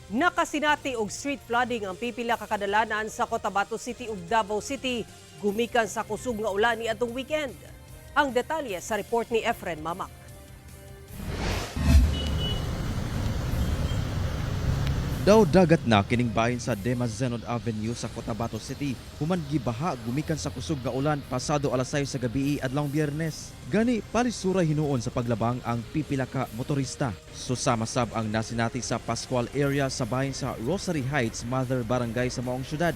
Nakasinati og street flooding ang pipila ka kadalanan sa Cotabato City ug Davao City gumikan sa kusog nga ulan niadtong weekend. Ang detalye sa report ni Efren Mamak. Daw dagat na kining bahin sa Demazenod Avenue sa Cotabato City human gibaha gumikan sa kusog nga ulan pasado alas 6 sa gabi adlawng Biyernes. Gani palisura hinuon sa paglabang ang pipila ka motorista. Susama sab ang nasinati sa Pascual area sa bahin sa Rosary Heights, Mother Barangay sa maong syudad.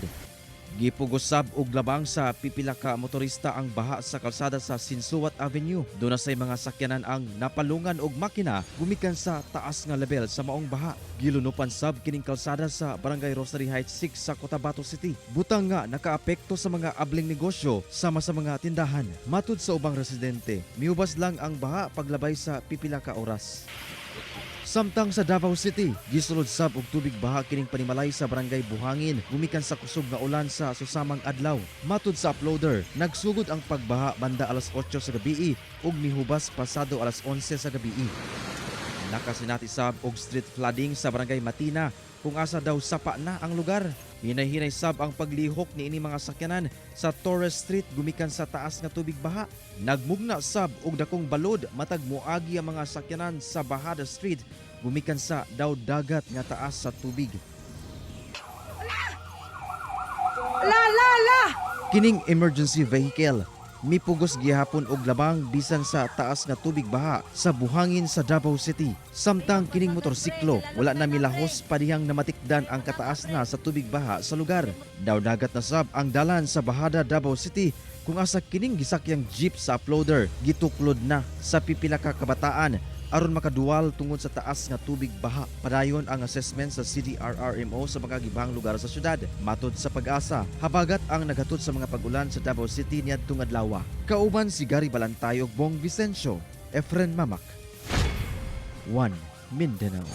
Gipugos sab og labang sa pipila ka motorista ang baha sa kalsada sa Sinsuat Avenue. Duna say mga sakyanan ang napalungan og makina gumikan sa taas nga level sa maong baha. Gilunupan sab kining kalsada sa Barangay Rosary Heights 6 sa Cotabato City. Butang nga nakaapekto sa mga abling negosyo sama sa mga tindahan. Matud sa ubang residente, miubas lang ang baha paglabay sa pipila ka oras. Samtang sa Davao City, gisulod sab og tubig baha kining panimalay sa Barangay Buhangin gumikan sa kusog nga ulan sa susamang adlaw. Matud sa uploader, nagsugod ang pagbaha banda alas 8 sa gabi ug mihubas pasado alas 11 sa gabi. Nakasinati sab og street flooding sa Barangay Matina kung asa daw sapa na ang lugar. Hinay-hinay sab ang paglihok niini mga sakyanan sa Torres Street gumikan sa taas nga tubig baha. Nagmugna sab og dakong balod matag moagi ang mga sakyanan sa Bahada Street gumikan sa daw dagat nga taas sa tubig. La la la! Kining emergency vehicle mipugos gihapon og labang bisan sa taas nga tubig baha sa buhangin sa Davao City. Samtang kining motorsiklo wala na milahos padihang namatikdan ang kataas na sa tubig baha sa lugar. Daw dagat na sab ang dalan sa Bahada, Davao City kung asa kining gisakyang jeep sa uploader gituklod na sa pipila ka kabataan aron makaduwal tungod sa taas nga tubig baha. Padayon ang assessment sa CDRRMO sa mga gibahang lugar sa syudad. Matod sa PAGASA, habagat ang naghatod sa mga pag-ulan sa Davao City niadtong adlaw. Kauban si Gary Balantay ug Bong Vicencio, Efren Mamak. 1 Mindanao.